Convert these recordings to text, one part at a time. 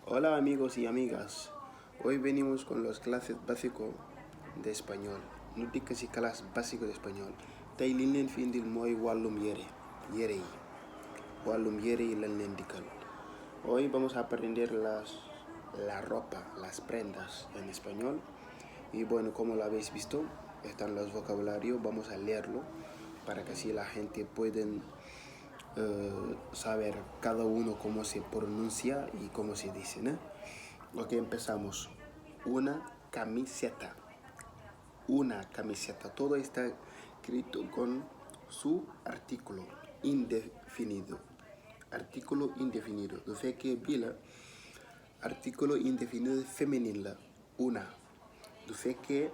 Hola amigos y amigas, hoy venimos con las clases básicas de español. Nu dikk ci classe basique de espagnol. Tey liñ leen fi indil mooy wàllum yére yi. Wàllum yére yi lañ leen dikkal. Hoy vamos a aprender la ropa, las prendas en español. Y bueno, como lo habéis visto, están los vocabularios, vamos a leerlo para que así la gente pueden saber cada uno cómo se pronuncia y cómo se dice, ¿no? Ok, empezamos. Una camiseta. Una camiseta. Todo está escrito con su artículo indefinido. Artículo indefinido. Du fekkee bii la artículo indefinido féminin la una. Du fekkee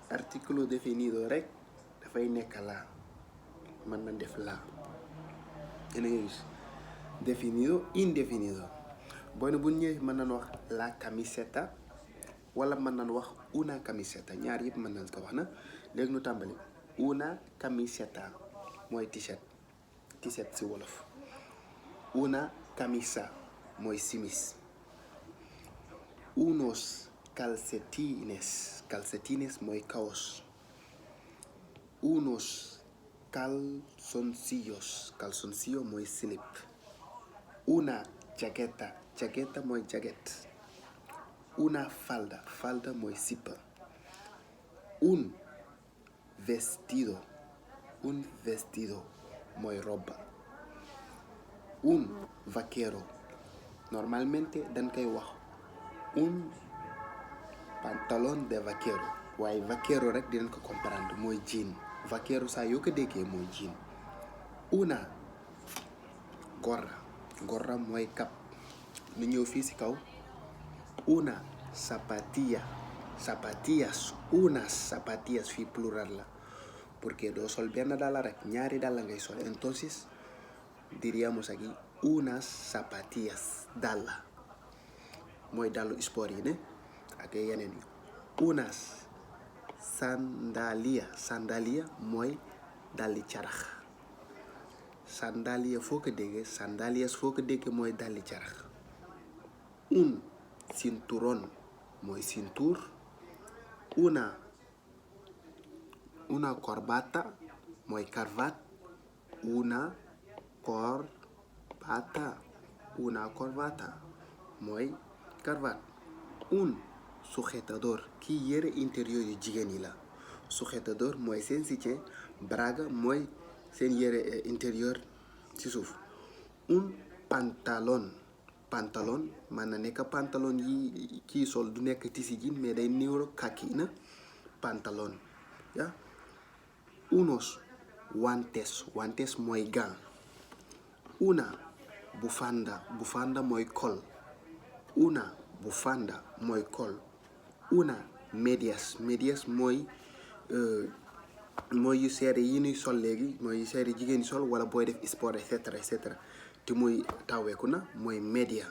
artículo définido rek dafay nekk la. Mën na def la. Definido, indefinido. Bueno, bu ñëwee mën nañ wax la camiseta wala mën nañ wax una camiseta ñaar yëpp mën nañ ko wax na léegi ñu tàmbali. Una camiseta mooy t-shirt ci wolof. Una camisa mooy simis. Unos calcetines mooy kaos. Unos calzoncillos mooy slip. Una chaqueta mooy jacket. Una falda mooy sipa. Un vestido mooy roba. Un vaquero normalmente dañ koy wax un pantalón de vaquero waaye vaquero rek dinañ ko comprendre mooy jean. Vaquero saa yoo ko déggee mooy jean. Una gorra mooy cap. Nu ñëw fii ci kaw. Una unas zapatillas fii plural la porque doo sol benn dàlla rek ñaari dàlla ngay sol, entonces diríamos aquí unas zapatillas dàlla mooy dàllu sport yi ne ak yeneen yi. Unas sandalia mooy dàlli carax. Sandalias foo ko déggee mooy dàlli carax. Un cinturón mooy cintur. Una corbata mooy cravate. Una corbata mooy cravate. Un sujetador kii yére intérieur yu jigéen yi la. Sujetador mooy seen soutien. Braga mooy seen yére intérieur ci suuf. Un pantalon mën na nekk pantalon yi kii sol du nekk tisi ji mais day niiro kaki na pantalon ya. Unos guantes mooy gant. Una bufanda mooy col. Una bufanda mooy col. Una medias mooy yu seere yi ñuy sol léegi mooy yu seere jigéen sol wala booy def sport et cetera te muy taweeku na mooy media.